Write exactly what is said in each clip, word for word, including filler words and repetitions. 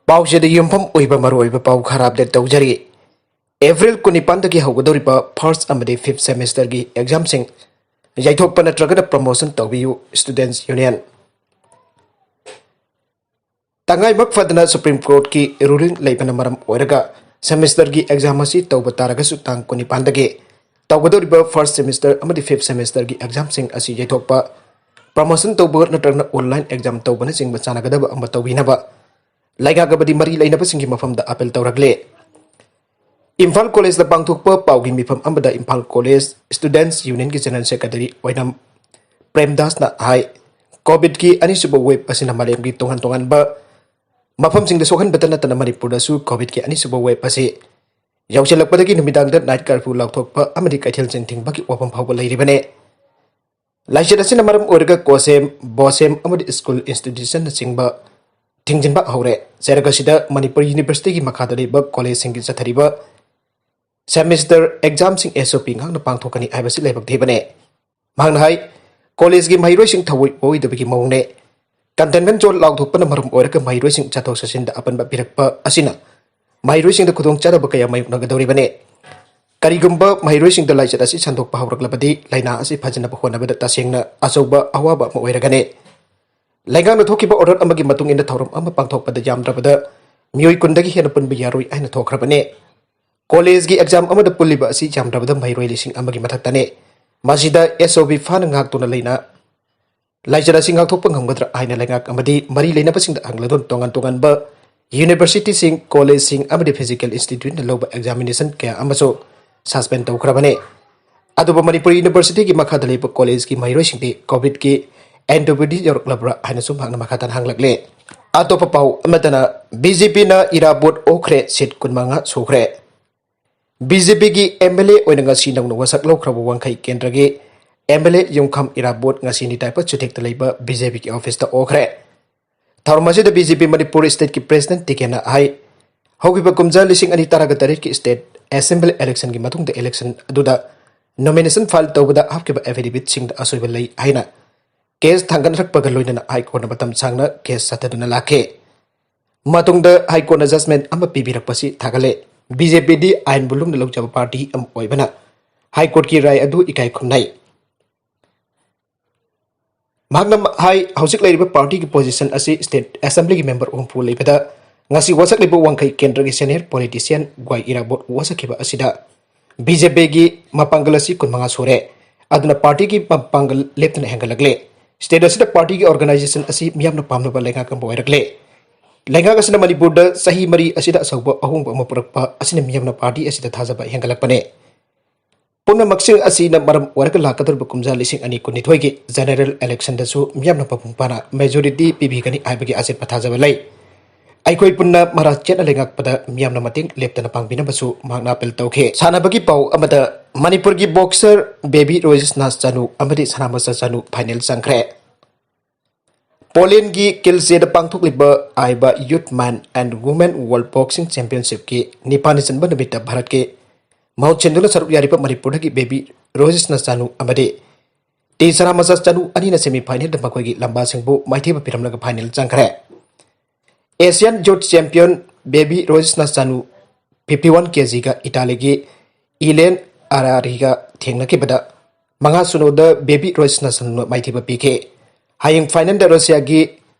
ꯄꯥꯎꯁꯤꯗ ꯌꯨꯝꯐꯝ ꯑꯣꯏꯕ ꯃꯔꯨꯑꯣꯏꯕ ꯄꯥꯎ ꯈꯔ ꯑꯞꯗꯦꯠ ꯇꯧꯖꯔꯤ꯫ ꯑꯦꯄ꯭ꯔꯤꯜ ꯀꯨꯟꯅꯤꯄꯥꯟꯗꯒꯤ ꯍꯧꯒꯗꯧꯔꯤꯕ ꯐꯥꯔꯁ ꯑꯃꯗꯤ ꯐꯤꯐ ꯁꯦꯃꯦꯁꯇꯔꯒꯤ ꯑꯦꯛꯖꯥꯝꯁꯤꯡ ꯌꯩꯊꯣꯛꯄ ꯅꯠꯇ꯭ꯔꯒꯅ ꯄ꯭ꯔꯃꯣꯁꯟ ꯇꯧꯕꯤꯌꯨ, ꯁ꯭ꯇꯨꯗꯦꯟꯠꯁ ꯌꯨꯅꯤꯌꯟ꯫ ꯇꯉꯥꯏꯃꯛ ꯐꯗꯅ ꯁꯨꯄ꯭ꯔꯤꯝ ꯀꯣꯔꯠꯀꯤ ꯔꯨꯂꯤꯡ ꯂꯩꯕꯅ ꯃꯔꯝ ꯑꯣꯏꯔꯒ ꯁꯦꯃꯦꯁꯇꯔꯒꯤ ꯑꯦꯛꯖꯥꯝ ꯑꯁꯤ ꯇꯧꯕ ꯇꯥꯔꯒꯁꯨ ꯇꯥꯡ ꯀꯨꯟꯅꯤꯄꯥꯟꯗꯒꯤ ꯇꯧꯒꯗꯧꯔꯤꯕ ꯐꯥꯔꯁ ꯁꯦꯃꯦꯁꯇꯔ ꯑꯃꯗꯤ ꯐꯤꯐ ꯁꯦꯃꯦꯁꯇꯔꯒꯤ ꯑꯦꯛꯖꯥꯝꯁꯤꯡ ꯑꯁꯤ ꯌꯩꯊꯣꯛꯄ, ꯄ꯭ꯔꯃꯣꯁꯟ ꯇꯧꯕ ꯅꯠꯇ꯭ꯔꯒꯅ ꯑꯣꯟꯂꯥꯏꯟ ꯑꯦꯛꯖꯥꯝ ꯇꯧꯕꯅꯆꯤꯡꯕ ꯆꯥꯟꯅꯒꯗꯕ ꯑꯃ ꯇꯧꯕꯤꯅꯕ ꯂꯩꯉꯥꯛ ꯑꯃꯗꯤ ꯃꯔꯤ ꯂꯩꯅꯕꯁꯤꯡꯒꯤ ꯃꯐꯝꯗ ꯑꯥꯄꯤꯜ ꯇꯧꯔꯛꯂꯦ꯫ ꯏꯝꯐꯥꯜ ꯀꯣꯂꯦꯖꯇ ꯄꯥꯡꯊꯣꯛꯄ ꯄꯥꯎꯒꯤ ꯃꯤꯐꯝ ꯑꯃꯗ ꯏꯝꯐꯥꯜ ꯀꯣꯂꯦꯖ ꯁ꯭ꯇꯨꯗꯦꯟꯠꯁ ꯌꯨꯅꯤꯌꯟꯒꯤ ꯖꯦꯅꯔꯦꯜ ꯁꯦꯀ꯭ꯔꯦꯇꯔꯤ ꯑꯣꯏꯅꯥꯝ ꯄ꯭ꯔꯦꯝꯗꯥꯁꯅ ꯍꯥꯏ, ꯀꯣꯚꯤꯗꯀꯤ ꯑꯅꯤꯁꯨꯕ ꯋꯦꯕ ꯑꯁꯤꯅ ꯃꯥꯂꯦꯝꯒꯤ ꯇꯣꯉꯥꯟ ꯇꯣꯉꯥꯟꯕ ꯃꯐꯝꯁꯤꯡꯗ ꯁꯣꯛꯍꯟꯕꯇ ꯅꯠꯇꯅ ꯃꯅꯤꯄꯨꯔꯗꯁꯨ ꯀꯣꯚꯤꯗꯀꯤ ꯑꯅꯤꯁꯨꯕ ꯋꯦꯕ ꯑꯁꯤ ꯌꯧꯁꯤꯜꯂꯛꯄꯗꯒꯤ ꯅꯨꯃꯤꯗꯥꯡꯗ ꯅꯥꯏꯠ ꯀꯔꯐ꯭ꯌꯨ ꯂꯥꯎꯊꯣꯛꯄ ꯑꯃꯗꯤ ꯀꯩꯊꯦꯜꯁꯤꯡ ꯊꯤꯡꯕꯒꯤ ꯋꯥꯐꯝ ꯐꯥꯎꯕ ꯂꯩꯔꯤꯕꯅꯤ꯫ ꯂꯥꯏꯆꯠ ꯑꯁꯤꯅ ꯃꯔꯝ ꯑꯣꯏꯔꯒ ꯀꯣꯁꯦꯝ, ꯕꯣꯁꯦꯝ ꯑꯃꯗꯤ ꯁ꯭ꯀꯨꯜ ꯏꯟꯁꯇꯤꯇ꯭ꯌꯨꯁꯟꯅꯆꯤꯡꯕ ꯊꯤꯡꯖꯤꯟꯕ ꯍꯧꯔꯦ꯫ ꯆꯩꯔꯛ ꯑꯁꯤꯗ ꯃꯅꯤꯄꯨꯔ ꯌꯨꯅꯤꯚꯔꯁꯤꯇꯤꯒꯤ ꯃꯈꯥꯗ ꯂꯩꯕ ꯀꯣꯂꯦꯖꯁꯤꯡꯒꯤ ꯆꯠꯊꯔꯤꯕ ꯁꯦꯃꯦꯁꯇꯔ ꯑꯦꯛꯖꯥꯝꯁꯤꯡ ꯑꯦꯁ ꯑꯣ ꯄꯤ ꯉꯥꯛꯅ ꯄꯥꯡꯊꯣꯛꯀꯅꯤ ꯍꯥꯏꯕꯁꯤ ꯂꯥꯏꯕꯛ ꯊꯤꯕꯅꯦ꯫ ꯃꯍꯥꯛꯅ ꯍꯥꯏ, ꯀꯣꯂꯦꯖꯀꯤ ꯃꯍꯩꯔꯣꯏꯁꯤꯡ ꯊꯑꯣꯏ ꯑꯣꯏꯗꯕꯒꯤ ꯃꯑꯣꯡꯅꯦ꯫ ꯀꯟꯇꯦꯟꯃꯦꯟ ꯖꯣꯟ ꯂꯥꯎꯊꯣꯛꯄꯅ ꯃꯔꯝ ꯑꯣꯏꯔꯒ ꯃꯍꯩꯔꯣꯏꯁꯤꯡ ꯆꯠꯊꯣꯛ ꯆꯠꯁꯤꯟꯗ ꯑꯄꯟꯕ ꯄꯤꯔꯛꯄ ꯑꯁꯤꯅ ꯃꯍꯩꯔꯣꯏꯁꯤꯡꯗ ꯈꯨꯗꯣꯡꯆꯥꯗꯕ ꯀꯌꯥ ꯃꯥꯌꯣꯛꯅꯒꯗꯧꯔꯤꯕꯅꯤ꯫ ꯀꯔꯤꯒꯨꯝꯕ ꯃꯍꯩꯔꯣꯏꯁꯤꯡꯗ ꯂꯥꯏꯆꯠ ꯑꯁꯤ ꯁꯟꯗꯣꯛꯄ ꯍꯧꯔꯛꯂꯕꯗꯤ ꯂꯥꯏꯅꯥ ꯑꯁꯤ ꯐꯖꯅꯕ ꯍꯣꯠꯅꯕꯗ ꯇꯁꯦꯡꯅ ꯑꯆꯧꯕ ꯑꯋꯥꯕ ꯑꯃ ꯑꯣꯏꯔꯒꯅꯤ꯫ ꯂꯩꯉꯥꯛꯅ ꯊꯣꯛꯈꯤꯕ ꯑꯣꯔꯗꯔ ꯑꯃꯒꯤ ꯃꯇꯨꯡ ꯏꯟꯅ ꯊꯧꯔꯝ ꯑꯃ ꯄꯥꯡꯊꯣꯛꯄꯗ ꯌꯥꯝꯗ꯭ꯔꯕꯗ ꯃꯤꯑꯣꯏ ꯀꯨꯟꯗꯒꯤ ꯍꯦꯟꯅ ꯄꯨꯟꯕ ꯌꯥꯔꯣꯏ ꯍꯥꯏꯅ ꯊꯣꯛꯈ꯭ꯔꯕꯅꯤ꯫ ꯀꯣꯂꯦꯖꯒꯤ ꯑꯦꯛꯖꯥꯝ ꯑꯃꯗ ꯄꯨꯜꯂꯤꯕ ꯑꯁꯤ ꯌꯥꯝꯗ꯭ꯔꯕꯗ ꯃꯍꯩꯔꯣꯏ ꯂꯤꯁꯤꯡ ꯑꯃꯒꯤ ꯃꯊꯛꯇꯅꯤ꯫ ꯃꯁꯤꯗ ꯑꯦꯁ ꯑꯣ ꯄꯤ ꯐꯥꯅ ꯉꯥꯛꯇꯨꯅ ꯂꯩꯅ ꯂꯥꯏꯆꯠ ꯑꯁꯤ ꯉꯥꯛꯊꯣꯛꯄ ꯉꯝꯒꯗ꯭ꯔꯥ ꯍꯥꯏꯅ ꯂꯩꯉꯥꯛ ꯑꯃꯗꯤ ꯃꯔꯤ ꯂꯩꯅꯕꯁꯤꯡꯗ ꯍꯪꯂꯗꯨꯅ ꯇꯣꯉꯥꯟ ꯇꯣꯉꯥꯟꯕ ꯌꯨꯅꯤꯚꯔꯁꯤꯇꯤꯁꯤꯡ, ꯀꯣꯂꯦꯖꯁꯤꯡ ꯑꯃꯗꯤ ꯐꯤꯖꯤꯀꯦꯜ ꯏꯟꯁꯇꯤꯇ꯭ꯌꯨꯠꯅ ꯂꯧꯕ ꯑꯦꯛꯖꯥꯃꯤꯅꯦꯁꯟ ꯀꯌꯥ ꯑꯃꯁꯨ ꯁꯁꯄꯦꯟ ꯇꯧꯈ꯭ꯔꯕꯅꯤ꯫ ꯑꯗꯨꯕꯨ ꯃꯅꯤꯄꯨꯔ ꯌꯨꯅꯤꯚꯔꯁꯤꯇꯤꯒꯤ ꯃꯈꯥꯗ ꯂꯩꯕ ꯀꯣꯂꯦꯖꯀꯤ ꯃꯍꯩꯔꯣꯏꯁꯤꯡꯗꯤ ꯀꯣꯚꯤꯗꯀꯤ ꯑꯦꯟꯇꯤꯕꯣꯗꯤ ꯌꯧꯔꯛꯂꯕ꯭ꯔꯥ ꯍꯥꯏꯅꯁꯨ ꯃꯍꯥꯛꯅ ꯃꯈꯥ ꯇꯥꯅ ꯍꯪꯂꯛꯂꯦ꯫ ꯑꯇꯣꯞꯄ ꯄꯥꯎ ꯑꯃꯗꯅ, ꯕꯤ ꯖꯦ ꯄꯤꯅ ꯏꯔꯥꯕꯣꯠ ꯑꯣꯛꯈ꯭ꯔꯦ, ꯁꯤꯠ ꯀꯨꯟꯃꯉꯥ ꯁꯨꯈ꯭ꯔꯦ꯫ ꯕꯤ ꯖꯦ ꯄꯤꯒꯤ ꯑꯦꯝ ꯑꯦꯜ ꯑꯦ ꯑꯣꯏꯅ ꯉꯁꯤ ꯅꯧꯅ ꯋꯥꯁꯛ ꯂꯧꯈ꯭ꯔꯕ ꯋꯥꯡꯈꯩ ꯀꯦꯟꯗ꯭ꯔꯒꯤ ꯑꯦꯝ ꯑꯦꯜ ꯑꯦ ꯌꯨꯝꯈꯥꯝ ꯏꯔꯥꯕꯣꯠ ꯉꯁꯤ ꯅꯤꯇꯥꯏꯄ ꯆꯨꯊꯦꯛꯇ ꯂꯩꯕ ꯕꯤ ꯖꯦ ꯄꯤꯒꯤ ꯑꯣꯐꯤꯁꯇ ꯑꯣꯛꯈ꯭ꯔꯦ꯫ ꯊꯧꯔꯝ ꯑꯁꯤꯗ ꯕꯤ ꯖꯦ ꯄꯤ ꯃꯅꯤꯄꯨꯔ ꯁ꯭ꯇꯦꯠꯀꯤ ꯄ꯭ꯔꯦꯁꯤꯗꯦꯟꯠ ꯇꯤꯀꯦꯟꯅ ꯍꯥꯏ, ꯍꯧꯈꯤꯕ ꯀꯨꯝꯖꯥ ꯂꯤꯁꯤꯡ ꯑꯅꯤ ꯇꯔꯥꯒ ꯇꯔꯦꯠꯀꯤ ꯁ꯭ꯇꯦꯠ ꯑꯦꯁꯦꯝꯕ꯭ꯂꯤ ꯏꯂꯦꯛꯁꯟꯒꯤ ꯃꯇꯨꯡꯗ ꯏꯂꯦꯛꯁꯟ ꯑꯗꯨꯗ ꯅꯣꯃꯤꯅꯦꯁꯟ ꯐꯥꯏꯜ ꯇꯧꯕꯗ ꯍꯥꯞꯈꯤꯕ ꯑꯦꯐꯤꯗꯦꯕꯤꯠꯁꯤꯡꯗ ꯑꯁꯣꯏꯕ ꯂꯩ ꯍꯥꯏꯅ ꯀꯦꯁ ꯊꯥꯡꯒꯠꯅꯔꯛꯄꯒ ꯂꯣꯏꯅꯅ ꯍꯥꯏ ꯀꯣꯔꯠꯅ ꯃꯇꯝ ꯁꯥꯡꯅ ꯀꯦꯁ ꯆꯠꯊꯗꯨꯅ ꯂꯥꯛꯈꯤ꯫ ꯃꯇꯨꯡꯗ ꯍꯥꯏ ꯀꯣꯔꯠꯅ ꯖꯁꯃꯦꯟ ꯑꯃ ꯄꯤꯕꯤꯔꯛꯄꯁꯤ ꯊꯥꯒꯠꯂꯦ꯫ ꯕꯤ ꯖꯦ ꯄꯤꯗꯤ ꯑꯥꯏꯟꯕꯨ ꯂꯨꯝꯅ ꯂꯧꯖꯕ ꯄꯥꯔꯇꯤ ꯑꯃ ꯑꯣꯏꯕꯅ ꯍꯥꯏ ꯀꯣꯔꯠꯀꯤ ꯔꯥꯏ ꯑꯗꯨ ꯏꯀꯥꯏ ꯈꯨꯝꯅꯩ꯫ ꯃꯍꯥꯛꯅ ꯍꯥꯏ, ꯍꯧꯖꯤꯛ ꯂꯩꯔꯤꯕ ꯄꯥꯔꯇꯤꯒꯤ ꯄꯣꯖꯤꯁꯟ ꯑꯁꯤ ꯁ꯭ꯇꯦꯠ ꯑꯦꯁꯦꯝꯕ꯭ꯂꯤꯒꯤ ꯃꯦꯝꯕꯔ ꯍꯨꯝꯐꯨ ꯂꯩꯕꯗ ꯉꯁꯤ ꯋꯥꯁꯛꯂꯤꯕ ꯋꯥꯡꯈꯩ ꯀꯦꯟꯗ꯭ꯔꯒꯤ ꯁꯦꯅꯤꯌꯔ ꯄꯣꯂꯤꯇꯤꯁꯤꯌꯥꯟ ꯒ꯭ꯋꯥꯏ ꯏꯔꯥꯕꯣꯠ ꯋꯥꯁꯛꯈꯤꯕ ꯑꯁꯤꯗ ꯕꯤ ꯖꯦ ꯄꯤꯒꯤ ꯃꯄꯥꯡꯒꯜ ꯑꯁꯤ ꯀꯨꯟꯃꯉꯥ ꯁꯨꯔꯦ꯫ ꯑꯗꯨꯅ ꯄꯥꯔꯇꯤꯒꯤ ꯃꯄꯥꯡꯒꯜ ꯂꯦꯞꯇꯅ ꯍꯦꯟꯒꯠꯂꯛꯂꯦ꯫ ꯁ꯭ꯇꯦꯠ ꯑꯁꯤꯗ ꯄꯥꯔꯇꯤꯒꯤ ꯑꯣꯔꯒꯅꯥꯏꯖꯦꯁꯟ ꯑꯁꯤ ꯃꯤꯌꯥꯝꯅ ꯄꯥꯝꯅꯕ ꯂꯩꯉꯥꯛ ꯑꯃ ꯑꯣꯏꯔꯛꯂꯦ꯫ ꯂꯩꯉꯥꯛ ꯑꯁꯤꯅ ꯃꯅꯤꯄꯨꯔꯗ ꯆꯍꯤ ꯃꯔꯤ ꯑꯁꯤꯗ ꯑꯆꯧꯕ ꯑꯍꯣꯡꯕ ꯑꯃ ꯄꯨꯔꯛꯄ ꯑꯁꯤꯅ ꯃꯤꯌꯥꯝꯅ ꯄꯥꯔꯇꯤ ꯑꯁꯤꯗ ꯊꯥꯖꯕ ꯍꯦꯟꯒꯠꯂꯛꯄꯅꯦ꯫ ꯄꯨꯝꯅꯃꯛꯁꯤꯡ ꯑꯁꯤꯅ ꯃꯔꯝ ꯑꯣꯏꯔꯒ ꯂꯥꯛꯀꯗꯧꯔꯤꯕ ꯀꯨꯝꯖꯥ ꯂꯤꯁꯤꯡ ꯑꯅꯤ ꯀꯨꯟꯅꯤꯊꯣꯏꯒꯤ ꯖꯦꯅꯦꯔꯦꯜ ꯏꯂꯦꯛꯁꯟꯗꯁꯨ ꯃꯤꯌꯥꯝꯅ ꯃꯄꯨꯡ ꯐꯥꯅ ꯃꯦꯖꯣꯔꯤꯇꯤ ꯄꯤꯕꯤꯒꯅꯤ ꯍꯥꯏꯕꯒꯤ ꯑꯆꯦꯠꯄ ꯊꯥꯖꯕ ꯂꯩ꯫ ꯑꯩꯈꯣꯏ ꯄꯨꯟꯅ ꯃꯔꯥ ꯆꯦꯠꯅ ꯂꯩꯉꯥꯛꯄꯗ ꯃꯤꯌꯥꯝꯅ ꯃꯇꯦꯡ ꯂꯦꯞꯇꯅ ꯄꯥꯡꯕꯤꯅꯕꯁꯨ ꯃꯍꯥꯛꯅ ꯑꯄꯤꯜ ꯇꯧꯈꯤ꯫ ꯁꯥꯟꯅꯕꯒꯤ ꯄꯥꯎ ꯑꯃꯗ, ꯃꯅꯤꯄꯨꯔꯒꯤ ꯕꯣꯛꯁꯔ ꯕꯦꯕꯤ ꯔꯣꯖꯤꯁꯅꯥ ꯆꯅꯨ ꯑꯃꯗꯤ ꯁꯅꯥꯃꯆꯥ ꯆꯅꯨ ꯐꯥꯏꯅꯦꯜ ꯆꯪꯈ꯭ꯔꯦ꯫ ꯄꯣꯂꯦꯟꯒꯤ ꯀꯤꯜꯆꯦꯗ ꯄꯥꯡꯊꯣꯛꯂꯤꯕ ꯑꯥꯏꯕ ꯌꯨꯠ ꯃꯦꯟ ꯑꯦꯟ ꯋꯨꯃꯦꯟ ꯋꯥꯔꯜ ꯕꯣꯛꯁꯤꯡ ꯆꯦꯝꯄꯤꯌꯟꯁꯤꯞꯀꯤ ꯅꯤꯄꯥꯜꯅꯤ ꯆꯟꯕ ꯅꯨꯃꯤꯠꯇ ꯚꯥꯔꯠꯀꯤ ꯃꯍꯨꯠ ꯁꯤꯟꯗꯨꯅ ꯁꯔꯨꯛ ꯌꯥꯔꯤꯕ ꯃꯅꯤꯄꯨꯔꯗꯒꯤ ꯕꯦꯕꯤ ꯔꯣꯖꯤꯁꯅꯥ ꯆꯅꯨ ꯑꯃꯗꯤ ꯇꯤ ꯁꯅꯥꯃꯆꯥ ꯆꯅꯨ ꯑꯅꯤꯅ ꯁꯦꯃꯤ ꯐꯥꯏꯅꯦꯜꯗ ꯃꯈꯣꯏꯒꯤ ꯂꯝꯕꯥꯁꯤꯡꯕꯨ ꯃꯥꯏꯊꯤꯕ ꯄꯤꯔꯝꯂꯒ ꯐꯥꯏꯅꯦꯜ ꯆꯪꯈ꯭ꯔꯦ꯫ ꯑꯦꯁꯤꯌꯥꯟ ꯌꯨꯠ ꯆꯦꯝꯄꯤꯌꯟ ꯕꯦꯕꯤ ꯔꯣꯖꯤꯁꯅꯥ ꯆꯅꯨ ꯐꯤꯐꯇꯤ ꯋꯥꯟ ꯀꯦꯖꯤꯒ ꯏꯇꯥꯂꯤꯒꯤ ꯏꯂꯦꯟ ꯑꯔꯥꯔꯤꯒ ꯊꯦꯡꯅꯈꯤꯕꯗ ꯃꯉꯥ ꯁꯤꯅꯣꯗ ꯕꯦꯕꯤ ꯔꯣꯖꯤꯁꯅꯥ ꯆꯅꯨꯅ ꯃꯥꯏꯊꯤꯕ ꯄꯤꯈꯤ꯫ ꯍꯌꯦꯡ ꯐꯥꯏꯅꯦꯜꯗ ꯔꯁꯤꯌꯥꯒꯤ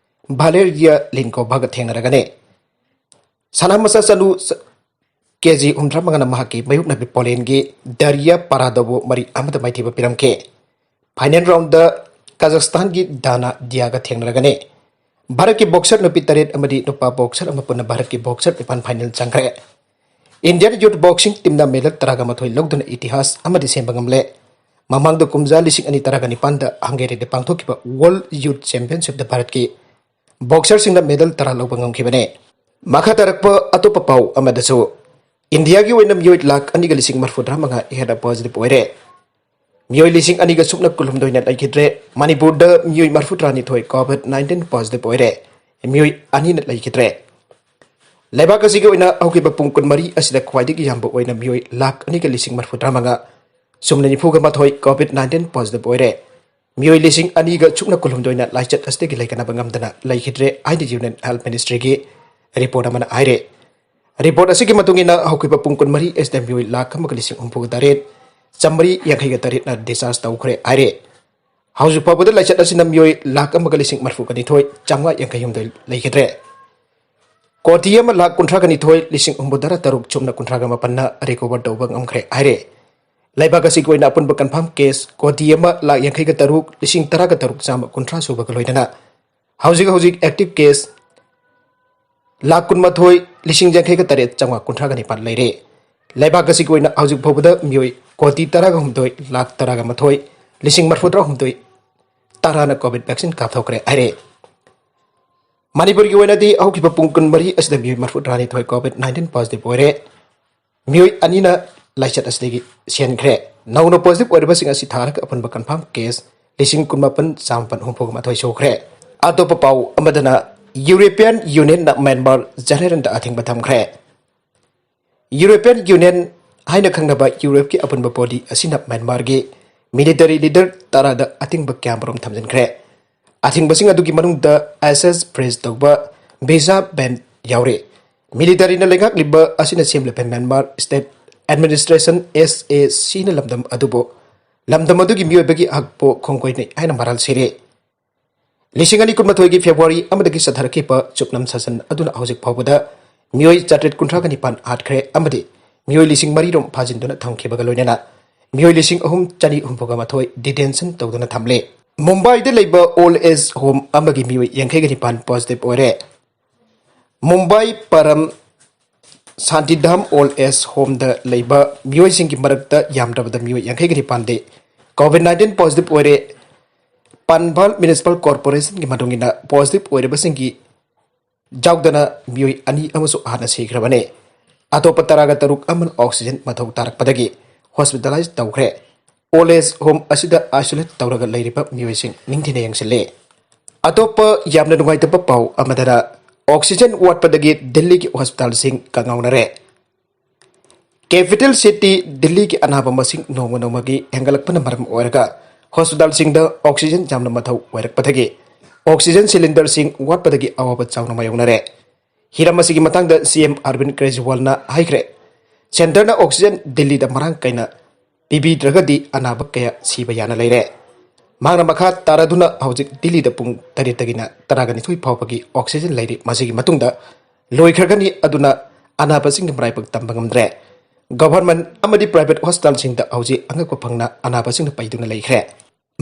ꯚꯥꯂꯦꯔꯤꯌꯥ ꯂꯤꯟꯀꯣꯚꯥꯒ ꯊꯦꯡꯅꯔꯒꯅꯤ꯫ ꯁꯅꯥꯃꯆꯥ ꯆꯅꯨ ꯀꯦꯖꯤ ꯍꯨꯝꯗ꯭ꯔꯥ ꯃꯉꯥꯅ ꯃꯍꯥꯛꯀꯤ ꯃꯥꯌꯣꯛꯅꯕꯤ ꯄꯣꯂꯦꯟꯒꯤ ꯗꯥꯔꯤꯌꯥ ꯄꯥꯔꯥꯗꯣꯕꯨ ꯃꯔꯤ ꯑꯃꯗ ꯃꯥꯏꯊꯤꯕ ꯄꯤꯔꯝꯈꯤ꯫ Final round ꯀꯥꯖꯥꯈꯁꯇꯥꯟꯒꯤ ꯗꯥꯅꯥ ꯗꯤꯌꯥꯒ ꯊꯦꯡꯅꯔꯒꯅꯤ꯫ ꯚꯥꯔꯠꯀꯤ ꯕꯣꯛꯁꯔ ꯅꯨꯄꯤ ꯇꯔꯦꯠ ꯑꯃꯗꯤ ꯅꯨꯄꯥ ꯕꯣꯛꯁꯔ ꯑꯃ ꯄꯨꯟꯅ ꯚꯥꯔꯠꯀꯤ ꯕꯣꯛꯁꯔ ꯅꯤꯄꯥꯟ ꯐꯥꯏꯅꯦꯜ ꯆꯪꯈ꯭ꯔꯦ꯫ ꯏꯟꯗꯤꯌꯟ ꯌꯨꯠ ꯕꯣꯛꯁꯤꯡ ꯇꯤꯝꯅ ꯃꯦꯗꯜ ꯇꯔꯥꯒ ꯃꯥꯊꯣꯏ ꯂꯧꯗꯨꯅ ꯏꯇꯤꯍꯥꯁ ꯑꯃꯗꯤ ꯁꯦꯝꯕ ꯉꯝꯂꯦ꯫ ꯃꯃꯥꯡꯗ ꯀꯨꯝꯖꯥ ꯂꯤꯁꯤꯡ ꯑꯅꯤ ꯇꯔꯥꯒ ꯅꯤꯄꯥꯟꯗ ꯍꯪꯒꯦꯔꯤꯗ ꯄꯥꯡꯊꯣꯛꯈꯤꯕ ꯋꯥꯔꯜꯗ ꯌꯨꯠ ꯆꯦꯝꯄꯤꯌꯟꯁꯤꯞꯇ ꯚꯥꯔꯠꯀꯤ ꯕꯣꯛꯁꯔꯁꯤꯡꯅ ꯃꯦꯗꯜ ꯇꯔꯥ ꯂꯧꯕ ꯉꯝꯈꯤꯕꯅꯦ꯫ ꯃꯈꯥ ꯇꯥꯔꯛꯄ ꯑꯇꯣꯞꯄ ꯄꯥꯎ ꯑꯃꯗꯁꯨ, ꯏꯟꯗꯤꯌꯥꯒꯤ ꯑꯣꯏꯅ ꯃꯤꯑꯣꯏ ꯂꯥꯈ ꯑꯅꯤꯒ ꯂꯤꯁꯤꯡ ꯃꯔꯤꯐꯨ ꯇꯔꯥ ꯃꯉꯥ ꯍꯦꯟꯅ ꯄꯣꯖꯤꯇꯤꯚ ꯑꯣꯏꯔꯦ꯫ ꯃꯤꯑꯣꯏ ꯂꯤꯁꯤꯡ ꯑꯅꯤꯒ ꯁꯨꯞꯅ ꯀꯨꯟꯍꯨꯝꯗꯣꯏꯅ ꯂꯩꯈꯤꯗ꯭ꯔꯦ꯫ ꯃꯅꯤꯄꯨꯔꯗ ꯃꯤꯑꯣꯏ ꯃꯔꯤꯐꯨ ꯇꯔꯥꯅꯤꯊꯣꯏ ꯀꯣꯚꯤꯗ ꯅꯥꯏꯟꯇꯤꯟ ꯄꯣꯖꯤꯇꯤꯚ ꯑꯣꯏꯔꯦ꯫ ꯃꯤꯑꯣꯏ ꯑꯅꯤꯅ ꯂꯩꯈꯤꯗ꯭ꯔꯦ꯫ ꯂꯩꯕꯥꯛ ꯑꯁꯤꯒꯤ ꯑꯣꯏꯅ ꯍꯧꯈꯤꯕ ꯄꯨꯡ ꯀꯨꯟꯃꯔꯤ ꯑꯁꯤꯗ ꯈ꯭ꯋꯥꯏꯗꯒꯤ ꯌꯥꯝꯕ ꯑꯣꯏꯅ ꯃꯤꯑꯣꯏ ꯂꯥꯈ ꯑꯅꯤꯒ ꯂꯤꯁꯤꯡ ꯃꯔꯤꯐꯨ ꯇꯔꯥꯃꯉꯥ ꯆꯨꯝꯅ ꯅꯤꯐꯨꯒ ꯃꯥꯊꯣꯏ ꯀꯣꯚꯤꯗ ꯅꯥꯏꯟꯇꯤꯟ ꯄꯣꯖꯤꯇꯤꯚ ꯑꯣꯏꯔꯦ꯫ ꯃꯤꯑꯣꯏ ꯂꯤꯁꯤꯡ ꯑꯅꯤꯒ ꯁꯨꯞꯅ ꯀꯨꯟꯍꯨꯝꯗꯣꯏꯅ ꯂꯥꯏꯆꯠ ꯑꯁꯤꯗꯒꯤ ꯂꯩꯀꯠꯅꯕ ꯉꯝꯗꯅ ꯂꯩꯈꯤꯗ꯭ꯔꯦ ꯍꯥꯏꯅ ꯌꯨꯅꯤꯌꯟ ꯍꯦꯜꯊ ꯃꯤꯅꯤꯁꯇ꯭ꯔꯤꯒꯤ ꯔꯤꯄꯣꯔꯠ ꯑꯃꯅ ꯍꯥꯏꯔꯦ꯫ ꯔꯤꯄꯣꯔꯠ ꯑꯁꯤꯒꯤ ꯃꯇꯨꯡ ꯏꯟꯅ, ꯍꯧꯈꯤꯕ ꯄꯨꯡ ꯀꯨꯟꯃꯔꯤ ꯑꯁꯤꯗ ꯃꯤꯑꯣꯏ ꯂꯥꯈ ꯑꯃꯒ ꯂꯤꯁꯤꯡ ꯍꯨꯝꯐꯨꯒ ꯇꯔꯦꯠ ꯆꯥꯃꯔꯤ ꯌꯥꯡꯈꯩꯒ ꯇꯔꯦꯠꯅ discharge ꯇꯧꯈ꯭ꯔꯦ ꯍꯥꯏꯔꯦ꯫ ꯍꯧꯖꯤꯛ ꯐꯥꯎꯕꯗ ꯂꯥꯏꯆꯠ ꯑꯁꯤꯅ ꯃꯤꯑꯣꯏ ꯂꯥꯈ ꯑꯃꯒ ꯂꯤꯁꯤꯡ ꯃꯔꯤꯐꯨꯒ ꯅꯤꯊꯣꯏ ꯆꯥꯝꯃꯉꯥ ꯌꯥꯡꯈꯩ ꯍꯨꯝꯗꯣꯏ ꯂꯩꯈꯤꯗ꯭ꯔꯦ꯫ ꯀꯣꯇꯤ ꯑꯃ ꯂꯥꯈ ꯀꯨꯟꯊ꯭ꯔꯥꯒ ꯅꯤꯊꯣꯏ ꯂꯤꯁꯤꯡ ꯍꯨꯝꯐꯨꯇꯔꯥ ꯇꯔꯨꯛ ꯁꯨꯞꯅ ꯀꯨꯟꯊ꯭ꯔꯥꯒ ꯃꯥꯄꯟꯅ recover ꯇꯧꯕ ꯉꯝꯈ꯭ꯔꯦ ꯍꯥꯏꯔꯦ꯫ ꯂꯩꯕꯥꯛ ꯑꯁꯤꯒꯤ ꯑꯣꯏꯅ ꯑꯄꯨꯟꯕ confirm case ꯀꯣꯇꯤ ꯑꯃ ꯂꯥꯈ ꯌꯥꯡꯈꯩꯒ ꯇꯔꯨꯛ ꯂꯤꯁꯤꯡ ꯇꯔꯥꯒ ꯇꯔꯨꯛ ꯆꯥꯝꯃ ꯀꯨꯟꯊ꯭ꯔꯥ ꯁꯨꯕꯒ ꯂꯣꯏꯅꯅ ꯍꯧꯖꯤꯛ ꯍꯧꯖꯤꯛ active case ꯂꯥꯈ ꯀꯨꯟꯃꯥꯊꯣꯏ ꯂꯤꯁꯤꯡ ꯌꯥꯡꯈꯩꯒ ꯇꯔꯦꯠ ꯆꯥꯝꯃꯉꯥ ꯀꯨꯟꯊ꯭ꯔꯥꯒ ꯅꯤꯄꯥꯟ ꯂꯩꯔꯦ꯫ ꯂꯩꯕꯥꯛ ꯑꯁꯤꯒꯤ ꯑꯣꯏꯅ ꯍꯧꯖꯤꯛ ꯐꯥꯎꯕꯗ ꯃꯤꯑꯣꯏ ꯀꯣꯇꯤ ꯇꯔꯥꯒ ꯍꯨꯝꯗꯣꯏ ꯂꯥꯈ ꯇꯔꯥꯒ ꯃꯥꯊꯣꯏ ꯂꯤꯁꯤꯡ ꯃꯔꯤꯐꯨꯇꯔꯥ ꯍꯨꯝꯗꯣꯏ ꯇꯔꯥꯅ COVID vaccine ꯀꯥꯞꯊꯣꯛꯈ꯭ꯔꯦ ꯍꯥꯏꯔꯦ꯫ ꯃꯅꯤꯄꯨꯔꯒꯤ ꯑꯣꯏꯅꯗꯤ ꯍꯧꯈꯤꯕ ꯄꯨꯡ ꯀꯨꯟꯃꯔꯤ ꯑꯁꯤꯗ ꯃꯤꯑꯣꯏ ꯃꯔꯤꯐꯨꯇꯔꯥꯅꯤꯊꯣꯏ COVID nineteen positive ꯑꯣꯏꯔꯦ꯫ ꯃꯤꯑꯣꯏ ꯑꯅꯤꯅ ꯂꯥꯏꯆꯠ ꯑꯁꯤꯗꯒꯤ ꯁꯤꯍꯟꯈ꯭ꯔꯦ꯫ ꯅꯧꯅ positive ꯑꯣꯏꯔꯕꯁꯤꯡ ꯑꯁꯤ ꯊꯥꯔꯒ ꯑꯄꯨꯟꯕ confirm case ꯂꯤꯁꯤꯡ ꯀꯨꯟꯃꯥꯄꯟ ꯆꯥꯃꯥꯄꯟ ꯍꯨꯝꯐꯨꯒ ꯃꯥꯊꯣꯏ ꯁꯨꯈ꯭ꯔꯦ꯫ ꯑꯇꯣꯞꯄ ꯄꯥꯎ ꯑꯃꯗꯅ, European Unionꯅ ꯃ꯭ꯌꯥꯟꯃꯥꯔ ꯖꯦꯅꯦꯔꯦꯜꯗ ꯑꯊꯤꯡꯕ ꯊꯝꯈ꯭ꯔꯦ꯫ European Union ꯍꯥꯏꯅ ꯈꯪꯅꯕ ꯌꯨꯔꯣꯞꯀꯤ ꯑꯄꯨꯟꯕ body ꯑꯁꯤꯅ ꯃ꯭ꯌꯥꯟꯃꯥꯔꯒꯤ military leader ꯇꯔꯥꯗ ꯑꯊꯤꯡꯕ ꯀꯌꯥꯃꯔꯨꯝ ꯊꯝꯖꯤꯟꯈ꯭ꯔꯦ꯫ ꯑꯊꯤꯡꯕꯁꯤꯡ ꯑꯗꯨꯒꯤ ꯃꯅꯨꯡꯗ access freeze ꯇꯧꯕ, visa ban ꯌꯥꯎꯔꯤ꯫ Militaryꯅ ꯂꯩꯉꯥꯛꯂꯤꯕ ꯑꯁꯤꯅ ꯁꯦꯝꯂꯤꯕ Myanmar State Administration, S A Cꯅ ꯂꯝꯗꯝ ꯑꯗꯨꯕꯨ ꯂꯝꯗꯝ ꯑꯗꯨꯒꯤ ꯃꯤꯑꯣꯏꯕꯒꯤ ꯍꯛꯄꯨ ꯈꯣꯡꯒꯣꯏꯅꯩ ꯍꯥꯏꯅ ꯃꯔꯥꯜ ꯁꯤꯔꯤ꯫ ꯂꯤꯁꯤꯡ ꯑꯅꯤ ꯀꯨꯟꯃꯥꯊꯣꯏꯒꯤ February ꯑꯃꯗꯒꯤ ꯆꯠꯊꯔꯛꯈꯤꯕ ꯆꯨꯞꯅꯝ ꯁꯥꯁꯟ ꯑꯗꯨꯅ ꯍꯧꯖꯤꯛ ꯐꯥꯎꯕꯗ ꯃꯤꯑꯣꯏ ꯆꯥꯇ꯭ꯔꯦꯠ ꯀꯨꯟꯊ꯭ꯔꯥꯒ ꯅꯤꯄꯥꯟ ꯍꯥꯠꯈ꯭ꯔꯦ ꯑꯃꯗꯤ ꯃꯤꯑꯣꯏ ꯂꯤꯁꯤꯡ ꯃꯔꯤ ꯔꯣꯝ ꯐꯥꯖꯤꯟꯗꯨꯅ ꯊꯝꯈꯤꯕꯒ ꯂꯣꯏꯅꯅ ꯃꯤꯑꯣꯏ ꯂꯤꯁꯤꯡ ꯑꯍꯨꯝ ꯆꯅꯤ ꯍꯨꯝꯐꯨꯒ ꯃꯥꯊꯣꯏ detention ꯇꯧꯗꯨꯅ ꯊꯝꯂꯦ꯫ ꯃꯨꯝꯕꯥꯏꯗ ꯂꯩꯕ old age home ꯑꯃꯒꯤ ꯃꯤꯑꯣꯏ ꯌꯥꯡꯈꯩꯒ ꯅꯤꯄꯥꯟ positive ꯑꯣꯏꯔꯦ꯫ ꯃꯨꯝꯕꯥꯏ ꯄꯔꯝ ꯁꯥꯟꯇꯤꯙꯥꯝ old age homeꯗ ꯂꯩꯕ ꯃꯤꯑꯣꯏꯁꯤꯡꯒꯤ ꯃꯔꯛꯇ ꯌꯥꯝꯗ꯭ꯔꯕꯗ ꯃꯤꯑꯣꯏ ꯌꯥꯡꯈꯩꯒ ꯅꯤꯄꯥꯟꯗꯤ COVID nineteen positive ꯑꯣꯏꯔꯦ꯫ ꯄꯟꯚꯥꯜ Municipal Corporationꯒꯤ ꯃꯇꯨꯡ ꯏꯟꯅ positive ꯑꯣꯏꯔꯕꯁꯤꯡꯒꯤ ꯌꯥꯎꯗꯅ ꯃꯤꯑꯣꯏ ꯑꯅꯤ ꯑꯃꯁꯨ ꯍꯥꯟꯅ ꯁꯤꯈ꯭ꯔꯕꯅꯤ꯫ ꯑꯇꯣꯞꯄ ꯇꯔꯥꯒ ꯇꯔꯨꯛ ꯑꯃꯅ oxygen ꯃꯊꯧ ꯇꯥꯔꯛꯄꯗꯒꯤ hospitalize ꯇꯧꯈ꯭ꯔꯦ꯫ Old age home ꯑꯁꯤꯗ isolate ꯇꯧꯔꯒ ꯂꯩꯔꯤꯕ ꯃꯤꯑꯣꯏꯁꯤꯡ ꯅꯤꯡꯊꯤꯅ ꯌꯦꯡꯁꯤꯜꯂꯤ꯫ ꯑꯇꯣꯞꯄ ꯌꯥꯝꯅ ꯅꯨꯡꯉꯥꯏꯇꯕ ꯄꯥꯎ ꯑꯃꯗꯅ, oxygen ꯋꯥꯠꯄꯗꯒꯤ ꯗꯤꯜꯂꯤꯒꯤ hospitalꯁꯤꯡ ꯀꯪꯉꯥꯎꯅꯔꯦ꯫ Capital city ꯗꯤꯜꯂꯤꯒꯤ ꯑꯅꯥꯕ ꯃꯁꯤꯡ ꯅꯣꯡꯃ ꯅꯣꯡꯃꯒꯤ ꯍꯦꯟꯒꯠꯂꯛꯄꯅ ꯃꯔꯝ ꯑꯣꯏꯔꯒ hospitalꯁꯤꯡꯗ oxygen ꯌꯥꯝꯅ ꯃꯊꯧ ꯑꯣꯏꯔꯛꯄꯗꯒꯤ oxygen cylinderꯁꯤꯡ ꯋꯥꯠꯄꯗꯒꯤ ꯑꯋꯥꯕ ꯆꯥꯎꯅ ꯃꯥꯌꯣꯛꯅꯔꯦ꯫ ꯍꯤꯔꯝ ꯑꯁꯤꯒꯤ ꯃꯇꯥꯡꯗ ꯁꯤ ꯑꯦꯝ ꯑꯔꯕꯤꯟ ꯀ꯭ꯔꯦꯖꯤꯋꯥꯜꯅ ꯍꯥꯏꯈ꯭ꯔꯦ, ꯁꯦꯟꯇꯔꯅ ꯑꯣꯛꯁꯤꯖꯦꯟ ꯗꯤꯜꯂꯤꯗ ꯃꯔꯥꯡ ꯀꯥꯏꯅ ꯄꯤꯕꯤꯗ꯭ꯔꯒꯗꯤ ꯑꯅꯥꯕ ꯀꯌꯥ ꯁꯤꯕ ꯌꯥꯅ ꯂꯩꯔꯦ꯫ ꯃꯍꯥꯛꯅ ꯃꯈꯥ ꯇꯥꯔꯗꯨꯅ ꯍꯧꯖꯤꯛ ꯗꯤꯜꯂꯤꯗ ꯄꯨꯡ ꯇꯔꯦꯠꯇꯒꯤꯅ ꯇꯔꯥꯒ ꯅꯤꯊꯣꯏ ꯐꯥꯎꯕꯒꯤ ꯑꯣꯛꯁꯤꯖꯦꯟ ꯂꯩꯔꯤ, ꯃꯁꯤꯒꯤ ꯃꯇꯨꯡꯗ ꯂꯣꯏꯈ꯭ꯔꯒꯅꯤ, ꯑꯗꯨꯅ ꯑꯅꯥꯕꯁꯤꯡꯒꯤ ꯃꯔꯥꯏꯕꯛ ꯇꯝꯕ ꯉꯝꯗ꯭ꯔꯦ꯫ ꯒꯚꯔꯟꯃꯦꯟꯠ ꯑꯃꯗꯤ ꯄ꯭ꯔꯥꯏꯚꯦꯠ ꯍꯣꯁꯄꯤꯇꯥꯜꯁꯤꯡꯗ ꯍꯧꯖꯤꯛ ꯑꯉꯛꯄ ꯐꯪꯅ ꯑꯅꯥꯕꯁꯤꯡꯅ ꯄꯩꯗꯨꯅ ꯂꯩꯈ꯭ꯔꯦ꯫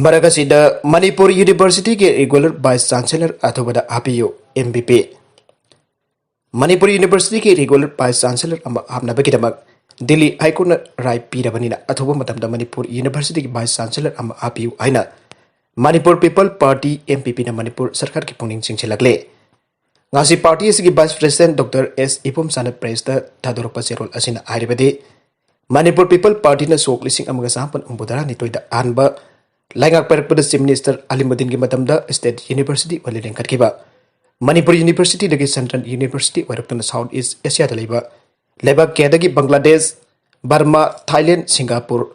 ꯃꯔꯛ ꯑꯁꯤꯗ ꯃꯅꯤꯄꯨꯔ ꯌꯨꯅꯤꯚꯔꯁꯤꯇꯤꯒꯤ ꯔꯤꯒꯨꯂꯔ ꯚꯥꯏꯁ ꯆꯥꯟꯁꯦꯂꯔ ꯑꯊꯨꯕꯗ ꯍꯥꯞꯄꯤꯌꯨ, ꯑꯦꯝ ꯕꯤ ꯄꯤ꯫ ꯃꯅꯤꯄꯨꯔ ꯌꯨꯅꯤꯚꯔꯁꯤꯇꯤꯒꯤ ꯔꯤꯒꯨꯂꯔ ꯚꯥꯏꯁ ꯆꯥꯟꯁꯦꯂꯔ ꯑꯃ ꯍꯥꯞꯅꯕꯒꯤꯗꯃꯛ ꯗꯤꯜꯂꯤ ꯍꯥꯏ ꯀꯣꯔꯠꯅ ꯔꯥꯏ ꯄꯤꯔꯕꯅꯤꯅ ꯑꯊꯨꯕ ꯃꯇꯝꯗ ꯃꯅꯤꯄꯨꯔ ꯌꯨꯅꯤꯚꯔꯁꯤꯇꯤꯒꯤ ꯚꯥꯏꯁ ꯆꯥꯟꯁꯦꯂꯔ ꯑꯃ ꯍꯥꯞꯄꯤꯌꯨ ꯍꯥꯏꯅ Manipur people party, M P ꯄꯤꯅ ꯃꯅꯤꯄꯨꯔ ꯁꯔꯀꯥꯔꯒꯤ ꯄꯨꯛꯅꯤꯡ ꯆꯤꯡꯁꯤꯜꯂꯛꯂꯦ꯫ ꯉꯁꯤ ꯄꯥꯔꯇꯤ ꯑꯁꯤꯒꯤ ꯚꯥꯏꯁ ꯄ꯭ꯔꯦꯁꯤꯗꯦꯟꯠ ꯗꯣꯛꯇꯔ ꯑꯦꯁ ꯏꯕꯣꯝꯆꯥꯅ ꯄ꯭ꯔꯦꯁꯇ ꯊꯥꯗꯣꯔꯛꯄ ꯆꯦꯔꯣꯜ ꯑꯁꯤꯅ ꯍꯥꯏꯔꯤꯕꯗꯤ, ꯃꯅꯤꯄꯨꯔ ꯄꯤꯄꯜ ꯄꯥꯔꯇꯤꯅ ꯁꯣꯛ ꯂꯤꯁꯤꯡ ꯑꯃꯒ ꯆꯥꯃꯥꯄꯟ ꯍꯨꯝꯐꯨꯇꯔꯥꯅꯤꯊꯣꯏꯗ ꯑꯍꯥꯟꯕ ꯂꯩꯉꯥꯛ ꯄꯥꯏꯔꯛꯄꯗ ꯆꯤꯐ ꯃꯤꯅꯤꯁꯇꯔ ꯑꯂꯤꯃꯨꯗꯤꯟꯒꯤ ꯃꯇꯝꯗ ꯁ꯭ꯇꯦꯠ ꯌꯨꯅꯤꯚꯔꯁꯤꯇꯤ ꯑꯣꯏꯅ ꯂꯤꯡꯈꯠꯈꯤꯕ ꯃꯅꯤꯄꯨꯔ ꯌꯨꯅꯤꯚꯔꯁꯤꯇꯤꯗꯒꯤ ꯁꯦꯟꯇ꯭ꯔꯦꯜ ꯌꯨꯅꯤꯚꯔꯁꯤꯇꯤ ꯑꯣꯏꯔꯛꯇꯨꯅ ꯁꯥꯎꯠ ꯏꯁ ꯑꯦꯁꯤꯌꯥꯗ ꯂꯩꯕ ꯂꯩꯕꯥꯛ ꯀꯌꯥꯗꯒꯤ ꯕꯪꯒ꯭ꯂꯥꯗꯦꯁ, ꯕꯔꯃꯥ, ꯊꯥꯏꯂꯦꯟ, ꯁꯤꯡꯒꯥꯄꯨꯔ,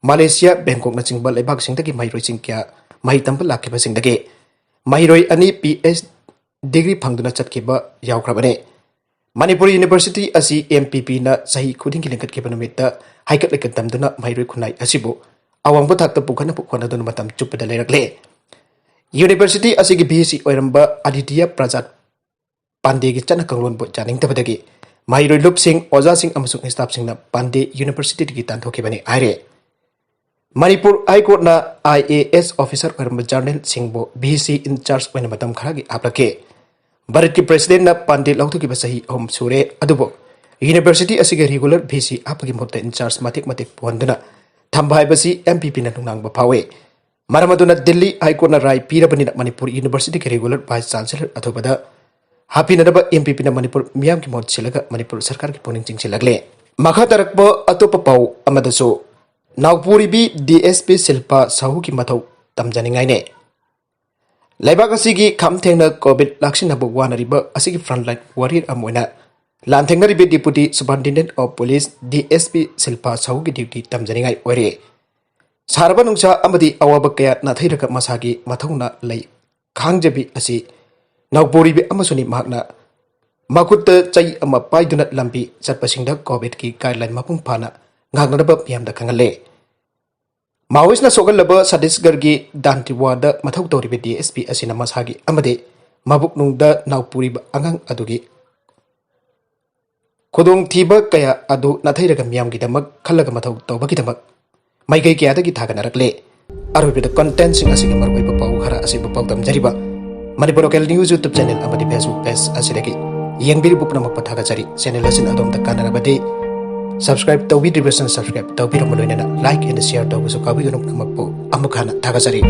ꯃꯂꯦꯁꯤꯌꯥ, ꯕꯦꯡꯀꯣꯛꯅꯆꯤꯡꯕ ꯂꯩꯕꯥꯛꯁꯤꯡꯗꯒꯤ ꯃꯍꯩꯔꯣꯏꯁꯤꯡ ꯀꯌꯥ ꯃꯍꯩ ꯇꯝꯕ ꯂꯥꯛꯈꯤꯕꯁꯤꯡꯗꯒꯤ ꯃꯍꯩꯔꯣꯏ ꯑꯅꯤ ꯄꯤ ꯑꯩꯆ ꯗꯤꯒ꯭ꯔꯤ ꯐꯪꯗꯨꯅ ꯆꯠꯈꯤꯕ ꯌꯥꯎꯈ꯭ꯔꯕꯅꯤ꯫ ꯃꯅꯤꯄꯨꯔ ꯌꯨꯅꯤꯚꯔꯁꯤꯇꯤ ꯑꯁꯤ ꯑꯦꯝ ꯄꯤ ꯄꯤꯅ ꯆꯍꯤ ꯈꯨꯗꯤꯡꯒꯤ ꯂꯤꯡꯈꯠꯈꯤꯕ ꯅꯨꯃꯤꯠꯇ ꯍꯥꯏꯀꯠ ꯂꯩꯀꯠ ꯇꯝꯗꯨꯅ ꯃꯍꯩꯔꯣꯏ ꯈꯨꯟꯅꯥꯏ ꯑꯁꯤꯕꯨ ꯑꯋꯥꯡꯕ ꯊꯥꯛꯇ ꯄꯨꯈꯠꯅꯕ ꯍꯣꯠꯅꯗꯨꯅ ꯃꯇꯝ ꯆꯨꯞꯄꯗ ꯂꯩꯔꯛꯂꯦ꯫ ꯌꯨꯅꯤꯚꯔꯁꯤꯇꯤ ꯑꯁꯤꯒꯤ ꯚꯤ ꯁꯤ ꯑꯣꯏꯔꯝꯕ ꯑꯗꯤꯇꯤꯌꯥ ꯄ꯭ꯔꯁꯥꯗ ꯄꯥꯟꯗꯦꯒꯤ ꯆꯠꯅ ꯀꯥꯡꯂꯣꯟꯕꯨ ꯌꯥꯅꯤꯡꯗꯕꯗꯒꯤ ꯃꯍꯩꯔꯣꯏ ꯂꯨꯞꯁꯤꯡ, ꯑꯣꯖꯥꯁꯤꯡ ꯑꯃꯁꯨꯡ ꯁ꯭ꯇꯥꯐꯁꯤꯡꯅ ꯄꯥꯟꯗꯦ ꯌꯨꯅꯤꯚꯔꯁꯤꯇꯤꯗꯒꯤ ꯇꯥꯟꯊꯣꯛꯈꯤꯕꯅꯤ ꯍꯥꯏꯔꯦ꯫ ꯃꯅꯤꯄꯨꯔ ꯍꯥꯏ ꯀꯣꯔꯠꯅ ꯑꯥꯏ ꯑꯦ ꯑꯦꯁ ꯑꯣꯐꯤꯁꯔ ꯑꯣꯏꯔꯝꯕ ꯖꯔꯅꯦꯜ ꯁꯤꯡꯕꯨ ꯚꯤ ꯁꯤ ꯏꯟꯆꯥꯔꯖ ꯑꯣꯏꯅ ꯃꯇꯝ ꯈꯔꯒꯤ ꯍꯥꯞꯂꯛꯈꯤ꯫ ꯚꯥꯔꯠꯀꯤ ꯄ꯭ꯔꯦꯁꯤꯗꯦꯟꯠꯅ ꯄꯥꯟꯗꯦ ꯂꯧꯊꯣꯛꯈꯤꯕ ꯆꯍꯤ ꯑꯍꯨꯝ ꯁꯨꯔꯦ, ꯑꯗꯨꯕꯨ ꯌꯨꯅꯤꯚꯔꯁꯤꯇꯤ ꯑꯁꯤꯒꯤ ꯔꯤꯒꯨꯂꯔ ꯚꯤ ꯁꯤ ꯍꯥꯞꯄꯒꯤ ꯃꯍꯨꯠꯇ ꯏꯟꯆꯥꯔꯖ ꯃꯇꯤꯛ ꯃꯇꯤꯛ ꯄꯨꯍꯟꯗꯨꯅ ꯊꯝꯕ ꯍꯥꯏꯕꯁꯤ ꯑꯦꯝ ꯄꯤ ꯄꯤꯅ ꯅꯨꯡꯅꯥꯡꯕ ꯐꯥꯎꯏ꯫ ꯃꯔꯝ ꯑꯗꯨꯅ ꯗꯤꯜꯂꯤ ꯍꯥꯏ ꯀꯣꯔꯠꯅ ꯔꯥꯏ ꯄꯤꯔꯕꯅꯤꯅ ꯃꯅꯤꯄꯨꯔ ꯌꯨꯅꯤꯚꯔꯁꯤꯇꯤꯒꯤ ꯔꯤꯒꯨꯂꯔ ꯚꯥꯏꯁ ꯆꯥꯟꯁꯦꯂꯔ ꯑꯊꯨꯕꯗ ꯍꯥꯞꯄꯤꯅꯅꯕ ꯑꯦꯝ ꯄꯤ ꯄꯤꯅ ꯃꯅꯤꯄꯨꯔ ꯃꯤꯌꯥꯝꯒꯤ ꯃꯍꯨꯠ ꯁꯤꯜꯂꯒ ꯃꯅꯤꯄꯨꯔ ꯁꯔꯀꯥꯔꯒꯤ ꯄꯨꯛꯅꯤꯡ ꯆꯤꯡꯁꯤꯜꯂꯛꯂꯦ꯫ ꯃꯈꯥ ꯇꯥꯔꯛꯄ ꯑꯇꯣꯞꯄ ꯄꯥꯎ ꯑꯃꯗꯁꯨ ꯅꯥꯎꯄꯣꯔꯤꯕꯤ ꯗꯤ ꯑꯦꯁ ꯄꯤ ꯁꯤꯜꯄꯥ ꯁꯥꯍꯨꯒꯤ ꯃꯊꯧ ꯇꯝꯖꯅꯤꯡꯉꯥꯏꯅꯦ꯫ ꯂꯩꯕꯥꯛ ꯑꯁꯤꯒꯤ ꯈꯝ ꯊꯦꯡꯅ ꯀꯣꯚꯤꯗ ꯂꯥꯛꯁꯤꯟꯅꯕ ꯋꯥꯅꯔꯤꯕ ꯑꯁꯤꯒꯤ frontline warrior ꯑꯃ ꯑꯣꯏꯅ ꯂꯥꯟꯊꯦꯡꯅꯔꯤꯕꯤ Deputy Superintendent of Police, D S P Shilpa ꯁꯥꯍꯨꯒꯤ duty ꯇꯝꯖꯅꯤꯡꯉꯥꯏ ꯑꯣꯏꯔꯦ꯫ ꯁꯥꯔꯕ ꯅꯨꯡꯁꯥ ꯑꯃꯗꯤ ꯑꯋꯥꯕ ꯀꯌꯥ ꯅꯥꯊꯩꯔꯒ ꯃꯁꯥꯒꯤ ꯃꯊꯧꯅꯥ ꯂꯩ ꯈꯥꯡꯖꯕꯤ ꯑꯁꯤ ꯅꯥꯎꯄꯣꯔꯤꯕꯤ ꯑꯃꯁꯨꯅꯤ꯫ ꯃꯍꯥꯛꯅ ꯃꯈꯨꯠꯇ ꯆꯩ ꯑꯃ ꯄꯥꯏꯗꯨꯅ ꯂꯝꯕꯤ ꯆꯠꯄꯁꯤꯡꯗ ꯀꯣꯚꯤꯗꯀꯤ ꯒꯥꯏꯗꯂꯥꯏꯟ ꯃꯄꯨꯡ ꯐꯥꯅ ꯉꯥꯛꯅꯅꯕ ꯃꯤꯌꯥꯝꯗ ꯈꯪꯍꯜꯂꯦ꯫ ꯃꯥꯑꯣꯏꯁꯅ ꯁꯣꯛꯍꯜꯂꯕ ꯁꯠꯇꯤꯁꯒꯔꯒꯤ ꯗꯥꯟꯇꯤꯋꯥꯗ ꯃꯊꯧ ꯇꯧꯔꯤꯕ ꯗꯤ ꯑꯦꯁ ꯄꯤ ꯑꯁꯤꯅ ꯃꯁꯥꯒꯤ ꯑꯃꯗꯤ ꯃꯕꯨꯛꯅꯨꯡꯗ ꯅꯥꯎꯄꯨꯔꯤꯕ ꯑꯉꯥꯡ ꯑꯗꯨꯒꯤ ꯈꯨꯗꯣꯡꯊꯤꯕ ꯀꯌꯥ ꯑꯗꯨ ꯅꯥꯊꯩꯔꯒ ꯃꯤꯌꯥꯝꯒꯤꯗꯃꯛ ꯈꯜꯂꯒ ꯃꯊꯧ ꯇꯧꯕꯒꯤꯗꯃꯛ ꯃꯥꯏꯀꯩ ꯀꯌꯥꯗꯒꯤ ꯊꯥꯒꯠꯅꯔꯛꯂꯦ꯫ ꯑꯔꯣꯏꯕꯗ ꯀꯟꯇꯦꯟꯁꯤꯡ ꯑꯁꯤꯒꯤ ꯃꯔꯨꯑꯣꯏꯕ ꯄꯥꯎ ꯈꯔ ꯑꯁꯤꯕꯨ ꯄꯥꯎꯗꯝꯖꯔꯤꯕ Manipur local news YouTube channel ꯑꯃꯗꯤ ꯐꯦꯁꯕꯨꯛ ꯄꯦꯖ ꯑꯁꯤꯗꯒꯤ ꯌꯦꯡꯕꯤꯔꯤꯕ ꯄꯨꯝꯅꯃꯛꯄꯨ ꯊꯥꯒꯠꯆꯔꯤ꯫ ꯆꯦꯅꯦꯜ ꯑꯁꯤꯅ ꯑꯗꯣꯝꯗ ꯀꯥꯟꯅꯔꯕꯗꯤ ꯁꯕꯁꯀ꯭ꯔꯥꯏꯕ ꯇꯧꯕꯤꯗ꯭ꯔꯤꯕꯁꯤꯡ ꯁꯕꯁꯀ꯭ꯔꯥꯏꯕ ꯇꯧꯕꯤꯔꯝꯕ ꯂꯣꯏꯅꯅ ꯂꯥꯏꯛ ꯑꯦꯟ ꯁꯤꯌꯔ ꯇꯧꯕꯁꯨ ꯀꯥꯎꯕꯤꯒꯅꯨ꯫ ꯄꯨꯝꯅꯃꯛꯄꯨ ꯑꯃꯨꯛ ꯍꯟꯅ ꯊꯥꯒꯠꯆꯔꯤ꯫